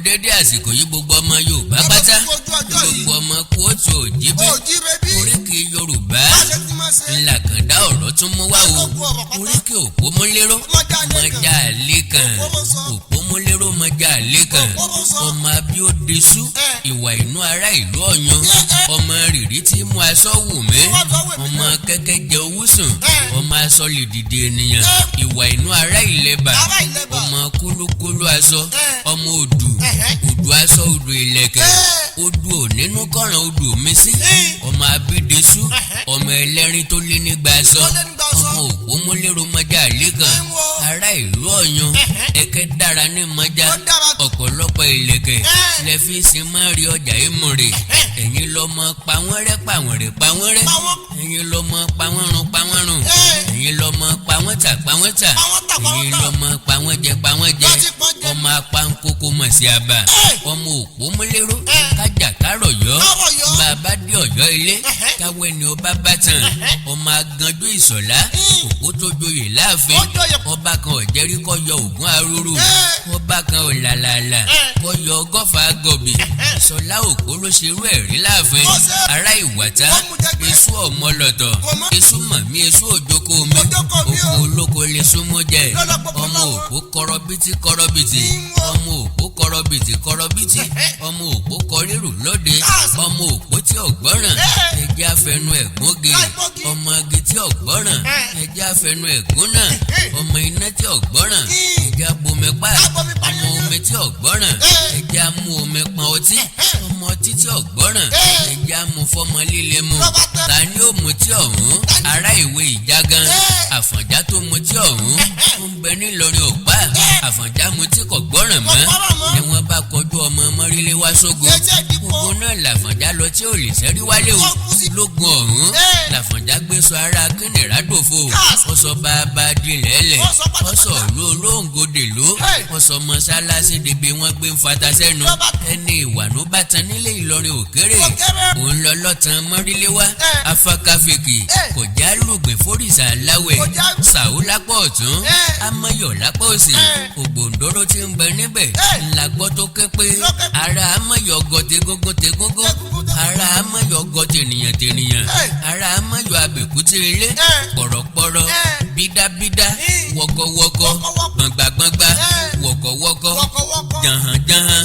Dédé àsìkò yìí, gbogbo ọmọ Yorùbá pátá, gbogbo ọmọ káàárọ̀ oòjíire, oríkì Yorùbá ńlá kàndá ọ̀rọ̀ tún mú wá o. Oríkì òpómúléró mọjà lẹ́kàn, òpómúléró mọjà lẹ́kàn, ọmọ abíódesú, ìwà inú ará ìlú Ọ̀yún, ọmọ rìrì tí mú aṣọ wù mí, ọmọ kẹ́kẹ́ jẹ owó sùn, ọmọ aṣọ lè dìde ènìyàn, ìwà inú ará Ìlẹ̀bà, ọmọ kúlúkúlú aṣọ, ọmọ odù odù aṣọ, odù ìlẹ̀kẹ̀, odù onínú kọ̀ràn, odù mi sí, ọmọ abídesú, ọmọ ẹlẹ́rìn tó lé nígbà aṣọ, ọmọ òpómúlérò mọjà lẹ́kàn, ará ìlú Ọ̀yún, ẹ̀kẹ́ dára ní mọjà, ọ̀pọ̀lọpọ̀ ìlẹ̀kẹ̀ lẹ́fí sin máa rí ọjà ìmùrè. Ẹ̀yin lọ́mọ pa wọ́n rẹ́, pa wọ́n rẹ́, pa wọ́n rẹ́. Ẹ̀yin lọ́mọ pa wọ́n run, pa wọ́n run. Ẹ̀yin lọ́mọ pa wọ́n tà, pa wọ́n tà. Ẹ̀yin lọ́mọ pa wọ́n jẹ, pa wọ́n jẹ. Ọmọ apankoko mọ̀ sí àbá, ọmọ òpómúlérò, kájà kárọ̀ yọ, bàbá dé Ọ̀yọ́ ilé, káwé ni ọba bá tàn, ọmọ aganjú ìsọ̀lá òpó tó joyè láàfin, ọba kan ọ̀jẹ̀rí kọ́ yọ ògún arúrú, ọba kan ọ̀làlàlà kọ́ yọ 120 gọ̀bì. Ìsọ̀lá òpó ló ṣerú ẹ̀rí láàfin. Ará Ìwàtá, èso ọmọlọ̀tọ̀, èso mọ̀mí, èso òjòkó mi, oko olóko lè súnmọ́ jẹ. Ọmọ òpó kọrọbìtì kọrọbìtì, ọmọ òpó kọrọbìtì kọrọbìtì, ọmọ òpó kọrírù lóde, ọmọ òpó tí ọ̀gbọ́ràn, ẹjẹ́ afẹnu ẹ̀gbọ́n ge, ọmọ agi tí ọ̀gbọ́ràn, ẹjẹ́ afẹnu ẹ̀gún náà, ọmọ iná tí ọ̀gbọ́ràn, ẹjẹ́ abomi pa, ọmọ omi tí ọ̀gbọ́ràn, ẹjẹ́ amú omi pọn ọtí, ọmọ ọtí tí ọ̀gbọ́ràn, ẹjẹ́ amú fọmọ líle mu. Ta ni ó mu tí ọ̀hún? Ará ìwé Ìjágan, Àfọ̀njá tó mu tí ọ̀hún ń bẹ nílọrin òpá. Àfọ̀njá mu tí kò gbọ́ràn mọ́ ni wọ́n bá kọjú ọmọ mọ́rílé wá sógun. Ogun náà làfọ̀njá lọ tí ò lè sẹ́rí wálé o. Lógun ọ̀hún làfọ̀njá gbé sọ ara kínìrà dòfo, ó sọ bàbá dilẹ̀ẹ́lẹ̀, ó sọ ìlú olóńgòdè ló, ó sọ mọ́sálásí débi wọ́n gbé ń fata sẹ́nu. Ẹni ìwànú bá tan nílé Ìlọrin òkèrè, òun lọ lọ́tàn mọ́rílé wá afakafèkì, kò já lùgbìn fórìṣà láwẹ̀, sàó lápò ọ̀tún, amáyọ̀ lápò òsì, ògbòǹdóró tí ń bẹ níbẹ̀ ńlá gbọ́ tó ké pé ara amáyọ̀ gọ tegógún tegógún, ara amáyọ̀ gọ tènìyàn tènìyàn, ara amáyọ̀ abèkúté ilé pọ̀rọ̀pọ̀rọ̀, bídábídá, wọkọwọkọ, gbọ̀ngbàgbọ̀ngbà, wọ̀kọ̀wọ́kọ̀, jàhànjàhàn,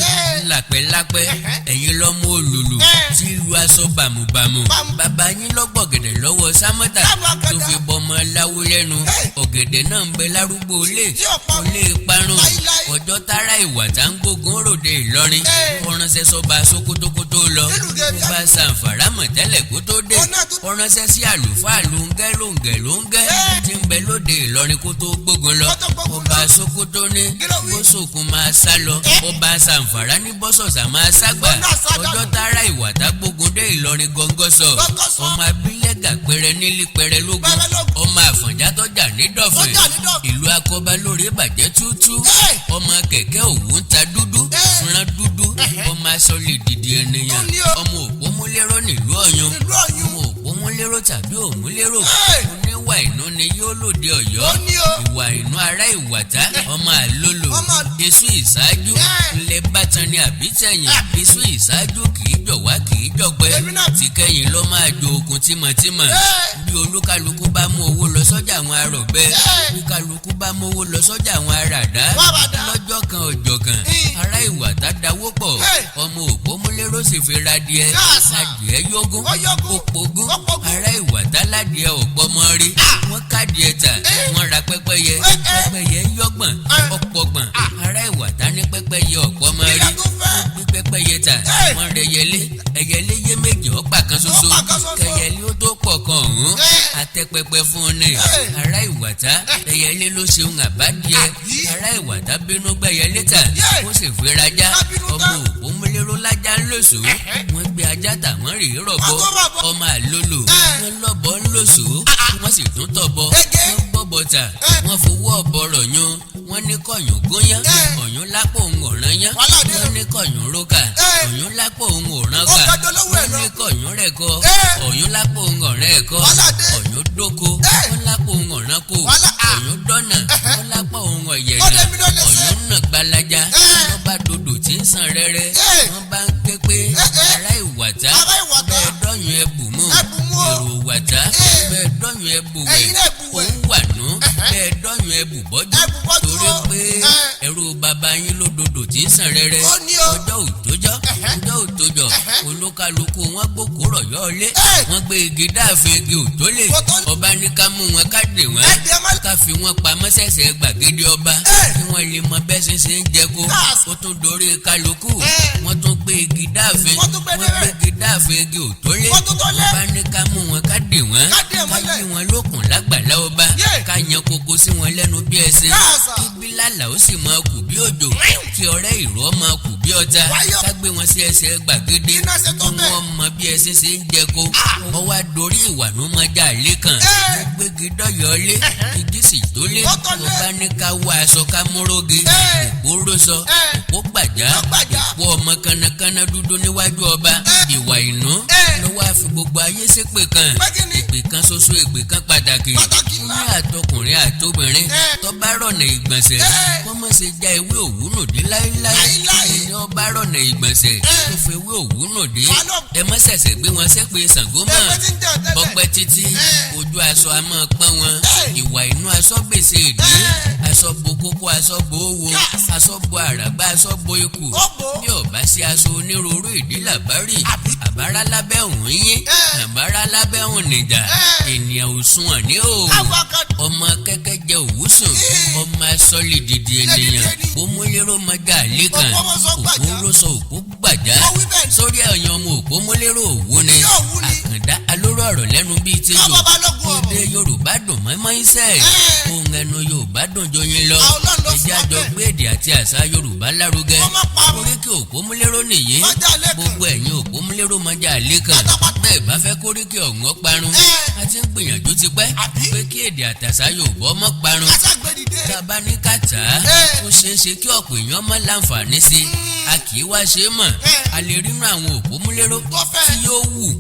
lápẹ́lápẹ́. Ẹ̀yin lọ́mọ òlùlù tí lu aṣọ bàmùbàmù. Bàbá yín lọ́gbọ̀gẹ̀dẹ̀ lọ́wọ́ sámọ́tà tó fi bọmọ láwó lẹ́nu. Ọ̀gẹ̀dẹ̀ náà ń bẹ lárúgbó ilé, kò lè parun. Ọjọ́ tára ìwà tá ń gbógun ròde Ìlọrin, ọ̀ránṣẹ́ sọba Sókótókótó lọ, ó bá sàǹfàrà mọ̀ tẹ́lẹ̀ kó tó dé. Ọ̀ránṣẹ́ sí àlùfáà lóńgẹ́ lóńgẹ́ lóńgẹ́ tí ń bẹ lóde Ìlọrin kó tó gbógun lọ. Ọba Sókótó ní bóṣòkun máa sá lọ, ọba sàǹfàrà ní bọ́sọ̀sà máa ságbà. Ọjọ́ tára ìwà tá gbógun dé Ìlọrin gọ́ngọ́sọ, ọmọ abílẹ̀gà pẹrẹ nílé pẹrẹ lógun, ọmọ Àfọ̀njá tọ́jà ní Dọ̀fìn, ìlú akọba lórí ìbàjẹ́ tútú, ọmọ kẹ̀kẹ́ òwú ń ta dúdú rán dúdú, ọmọ aṣọ lè dìde ènìyàn, ọmọ òpómúlérò nílùú Ọ̀yún, ọmọ òpómúlérò tàbí òmúlérò, oníwà inú ni yóò lòdì Ọ̀yọ́, ìwà inú ará Ìwàtá, ọmọ àlólò, èso ìṣáájú ńlẹ̀ bàtàn ni àbítẹ̀yìn, èso ìṣáájú kì í jọ̀wá, kì í jọ̀pẹ́, tìkẹ́yìn ló máa jo okùn tímọ̀tímọ̀. Bí olúkálukú bá mú owó lọ sọ́jà àwọn arọ̀bẹ, bí kálukú bá mú owó lọ sọ́jà àwọn aràdá, lọ́jọ́ kan ọjọ́ kan, ará Ìwàtá dáwó pọ̀, ọmọ òpómúlérò sì fi ra díẹ̀, adìẹ yógún, òpógún. Ará Ìwàtá ládìẹ ọ̀pọ̀ mọ́ rí, wọ́n kádìẹ tà, wọ́n ra pẹ́pẹ́yẹ, pẹ́pẹ́yẹ yọ́gbọ̀n, ọ̀pọ̀gbọ̀n. Ará Ìwàtá ní pẹ́pẹ́yẹ ọ̀pọ̀ mọ́ rí, wọ́n gbé pẹ́pẹ́yẹ tà, wọ́n rẹ ẹyẹlé, ẹyẹlé yé méjì, ọ̀pá kan ṣoṣo. Kẹyẹlé ó tó pọ̀ kan ọ̀hún, àtẹpẹpẹ fún un ní ará Ìwàtá, ẹyẹlé ló ṣeun àbádìẹ. Ará Ìwàtá bínú gbẹyẹlé tà, ó sì fi rajá. Ọmọ òpómúléró lájá ńlòsó, wọ́n gbé ajá tà, wọ́n rèé rọ̀bọ. Ọmọ àlólò, wọ́n lọ́bọ̀ ńlòsó, wọ́n sì tún tọ̀bọ, wọ́n gbọ́bọ̀ tà, wọ́n fowó ọ̀bọ rọ̀ yún. Wọ́n ní kọ̀yún gúnyán, ọ̀yún lápò òun ọ̀ràn yán. Wọ́n ní kọ̀yún rókà, ọ̀yún lápò òun ọ̀ràn kà. Wọ́n ní kọ̀yún rẹ̀kọ, ọ̀yún lápò òun ọ̀rẹ́ ẹ̀kọ́. Ọ̀yún dóko, wọ́n lápò òun ọ̀ràn kò. Ọ̀yún dọ́nà, wọ́n lápò òun ọ̀yẹ̀nà. Ọ̀yún nà gbalaja, lọ́ba dodo tí ń sàn. dọ́yún ẹ bùwẹ̀. Ẹ̀yin náà bùwẹ̀. Òun wà nù. Bẹ́ẹ̀ dọ́yún ẹ bù bọ́jú. Ẹ bù bọ́jú Torí o. pé ẹrú bàbá yín lódodò tí ń sàn rẹ́rẹ́. Ó ní o. Ọjọ́ òtójọ́, ọjọ́ òtójọ́, olúkálukú wọn gbókòó rọ̀yọ́ lé. Wọ́n gbé igi dáàfin, igi òtólè. Kò tó lè. Ọba ní ká mú wọn, ká dè wọ́n, Ẹ dè mọ́lẹ̀. ká fi wọn pamọ́ sẹ̀sẹ̀ gbàgede ọba, kí wọ́n lè mọ bẹ́ẹ̀ ṣe ṣe ń jẹko. Ó tún dorí kálukú. Wọ́n tún gbé igi dáàfin. Wọ́n tún gbé Wọ́n gbé débẹ̀. igi dáàfin, igi òtólè. Wọ́n tún tó lé. Ọba ní ká mú wọn, ká dè wọ́n, Ká dè ká mọ́lẹ̀. yí wọn lókun lágbàlá ọba, ká yan koko sí wọn lẹ́nu bí ẹṣin, Káàsà. kí bílàlà ó sì máa kù bí òjò, kí ọ̀rẹ́ ìró máa kù bí ọ̀tá. Wáyọ̀. Ká gbé wọn sí ẹsẹ̀ gbàgede, Iná ṣe tó kí bẹ́ẹ̀. wọ́n mọ bí ẹṣin ṣe ń jẹko. Ọwọ́ àdórí ìwà ló mọ já lẹ́kàn. Gbégi dọ́yọ̀ lé, igi sì tó lé. Ó tó lé. Ọba ní ká wá aṣọ, ká múróge. Òpó rósọ, òpó gbàjá, Ó gbàjá. òpó ọmọ kánnakánná dúdú níwájú ọba. Ìwà ìnú ló wá fi gbogbo ayé ṣépè kan. Pé kí ni? Ìpè kan ṣoṣo, ìpè kan pàtàkì. Pàtàkì Ní ńlá. àtọkùnrin àtobìnrin tó bá rọ̀nà ìgbọ̀nsẹ̀, kó má ṣe já ewé òwú nù dé láéláé. Láéláé. Ẹni ó bá rọ̀nà ìgbọ̀nsẹ̀ tó fi ewé òwú nù dé, ẹ má ṣẹ̀ṣẹ̀ gbé wọn ṣépè Ṣàngó mọ́. Ẹgbẹ́ tí ń jẹ́ ọ̀tẹ́lẹ̀. Bọ́pẹ́ títí, ojú aṣọ a máa pọ́n wọn. Ìwà inú aṣọ gbèsè èdè. Aṣọ bo kókó, aṣọ bo owó, aṣọ bo àràgbá, aṣọ bo ikù. Ó bò ó. Bí ọba sí aṣọ onírúurú ìdí làbárì, àbára lábẹ́ òun yín, àbára lábẹ́ òun nìjà. Ènìyàn ò sunwọ̀n ní o. Àwọn kan. Ọmọ kẹ́kẹ́ jẹ òwúsùn, ọmọ asọ́lì dìdì ènìyàn. Òpómúléró mọ́jà lẹ́kàn. Òpómọ́sọ gbàjá. Òpóròsọ, òpó gbàjá. Ó wí bẹ́ẹ̀ ni. Sórí ẹ̀yàn ọmọ òpómúléró òwú ni. Yóò wú ni. Àkàndá alóró ọ̀rọ̀ lẹ́nu bíi tejò. Kábọ̀ balógun ọ̀rọ̀. Èdè Yorùbá dùn mọ́ínmọ́ín sẹ́. Ohun ẹnu Yorùbá dùn joyin lọ. Àwọn Ọlọ́run ló fún Ẹjẹ́ wa àjọ bẹ́ẹ̀. gbé èdè àti àṣà Yorùbá lárugẹ. Kó má parun. Oríkì òpómúléró nìyí. Mọ́jà lẹ́kàn. Gbogbo ẹ̀yin òpómúléró mọ́jà lẹ́kàn, Pátápátá. bẹ́ẹ̀ bá fẹ́ kóríkì ọ̀hún parun, a ti ń gbìyànjú tipẹ́ Àbí? pé kí èdè àtàṣà Yorùbá má parun. Kásá gbé dìde. Tá a bá ní ká tà á, ó ṣeé ṣe kí ọ̀pọ̀ èèyàn má láǹfààní sí i. A kì í wá ṣe é mọ̀. A lè rínú àwọn òpómúléró Tó fẹ́. tí yóò wù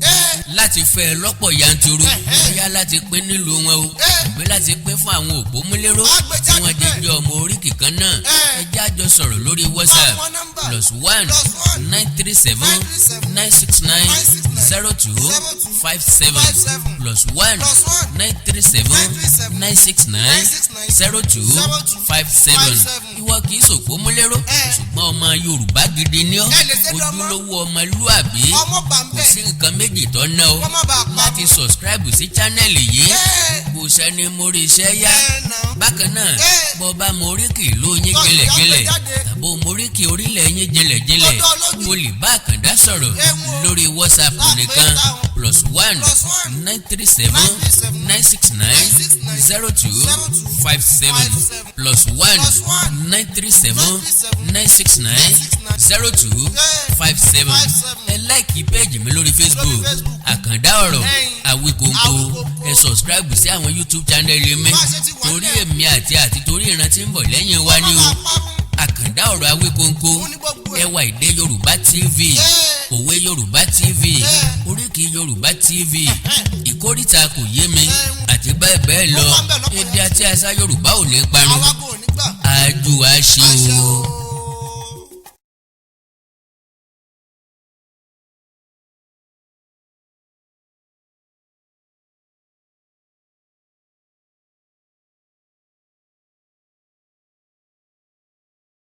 láti fẹ́ ẹ lọ́pọ̀ yanturu, bóyá láti pín nílùú wọn o, àbí láti pín fún àwọn òpómúléró Á gbé tí jáde wọ́n jẹ́ bẹ́ẹ̀. jẹ́ ọmọ oríkì kan náà. Ẹ jẹ́ àjọ sọ̀rọ̀ lórí WhatsApp: Àwọn nọ́mbà. +1 +1 937 937 969 969 02 02 57 57 +1 +1 937 937 969 969 02 02 57. 57. Ìwọ kì í sòpómúléró, ṣùgbọ́n ọmọ Yorùbá gidi ni ọ́, Ẹ lè ṣe dánmọ́. ojúlówó ọmọlúàbí. Ọmọ bá ń Kò bẹ̀. sí nǹkan méjì tó ná o Kó má bàa parun. láti subscribe sí channel yìí. Kò sẹ́ni mórí iṣẹ́ yá. Ẹ nà. Bákan náà, bọ́ bá moríkì ìlú yín Tọ́jú jẹlẹ̀jẹlẹ̀ ìyá gbé jáde. tàbó moríkì orílẹ̀ yín jẹlẹ̀jẹlẹ̀, Ọ̀dọ́ lójú. o lè bá Àkàndá sọ̀rọ̀ Ewu. lórí WhatsApp Lápẹ́ nìkan: táwọn. +1 +1 937 937 969 969 02 02 57 57 +1 +1 937 937 969 969 02 57. 57. Ẹ like page mi lórí Facebook, Lórí Facebook. Àkàndá Ọ̀rọ̀ Ẹ̀yin. Àwíkòǹkò. Àwíkòǹkò. Ẹ subscribe sí àwọn YouTube channel mi, Bá a ṣe ti wà torí nílẹ̀. èmi àti torí ìran tí ń bọ̀ lẹ́yìn wa ni o. Kó má bàa parun. Àkàndá Ọ̀rọ̀ Àwíkòǹkò, Òun ní gbogbo ẹ̀. Ẹwà Èdè Yorùbá TV, Òwe Yorùbá TV, Oríkì Yorùbá TV, Ìkórìtà Kò Yé Mi, àti bẹ́ẹ̀ bẹ́ẹ̀ lọ. Ó wà ń bẹ̀ lọ́pọ̀. Èdè àti àṣà Yorùbá ò ní parun. Àwa kò ní gbà. Àjò àṣe Àṣẹ o. o.